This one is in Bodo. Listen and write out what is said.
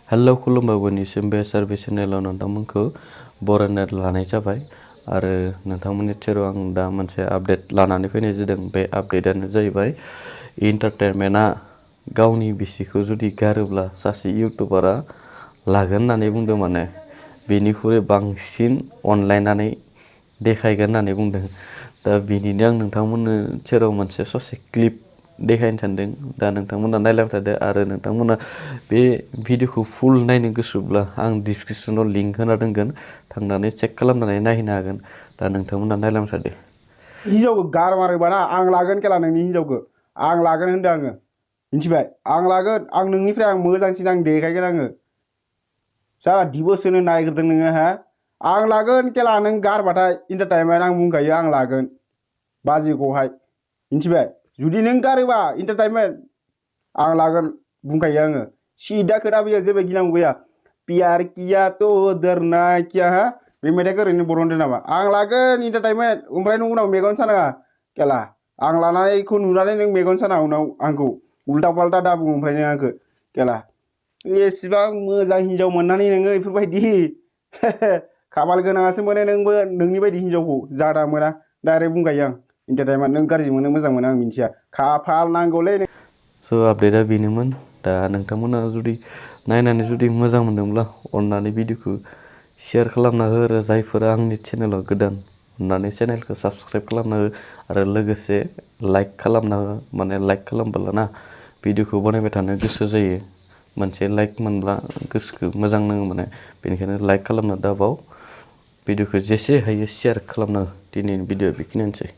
हेल' खुलुमबाय बयनिसिम बे सार्भिस चेनेलाव नोंथांमोनखौ बरायना लानाय जाबाय आरो नोंथांमोननि सेराव आं दा मोनसे आपडेट लानानै फैनाय जादों। बे आपडेटआनो जाहैबाय एन्टारटेनमेन्टआ गावनि बिसिखौ जुदि गारोब्ला सासे इउटुबारा लागोन होननानै बुंदों। माने बेनिख्रुइ बांसिन अनलायनानै देखायगोन होननानै बुंदों। दा बिनिनो आं नोंथांमोननो सेराव मोनसे ससे क्लिप देखायनो सानदों। दा नोंथांमोना नायलांबाय थादो आरो नोंथांमोना बे भिडिअखौ फुल नायनो गोसोब्ला आं डिसक्रिपसनाव लिंक होना दोनगोन, थांनानै चेक खालामनानै नायहैनो हागोन। दा नोंथांमोना नायलांबाय थादो। हिनजावखौ गारमारोबा ना आं लागोन खेला नोंनि हिनजावखौ आं लागोन होनदों आङो, मिथिबाय? आं लागोन, आं नोंनिफ्राय आं मोजांसिन आं देखायगोन आङो। साला डिभोर्स होनो नागिरदों नोङो हा? आं लागोन खेला नों गारबाथाय एन्टारटेनमेन्ट आं बुंखायो आं लागोन बाजैखौहाय, मिथिबाय? जुदि नों गारोबा एन्टारटेनमेन्ट आं लागोन बुंखायो आङो। सिदा खोथा फैयो, जेबो गिनांगौ गैया। प्यार किया तो डरना क्या हा? बे मेथाइखौ ओरैनो बरनदों नामा? आं लागोन एन्टारटेनमेन्ट, ओमफ्राय नों उनाव मेगन सानाङा खेला। आं लानायखौ नुनानै नों मेगन साना उनाव आंखौ उल्टा पाल्टा दा बुं ओमफ्राय नों आंखौ खेला। एसेबां मोजां हिनजाव मोननानै नोङो बेफोरबायदि खाफाल गोनाङासो मोनो नोंबो नोंनि बायदि हिनजावखौ, जादा मोना। डाइरेक्ट बुंखायो आं एन्टारटेनमेन्ट नों गाज्रि मोनो मोजां मोनो आं मिन्थिया, खाफाल नांगौलै। स' आपडेटआ बेनोमोन। दा नोंथांमोना जुदि नायनानै जुदि मोजां मोनदोंब्ला अननानै भिडिअखौ शेयार खालामना हो आरो जायफोरा आंनि चेनेलाव गोदान अननानै चेनेलखौ साबस्क्राइब खालामना हो आरो लोगोसे लाइक खालामना हो। माने लाइक खालामब्लाना भिडिअखौ बानायबाय थानो गोसो जायो। मोनसे लाइक मोनब्ला गोसोखौ मोजां नाङो माने, बेनिखायनो लाइक खालामना दाबाव भिडिअखौ जेसे हायो शेयार खालामना हो। दिनैनि भिडिअआ बेखिनियानोसै।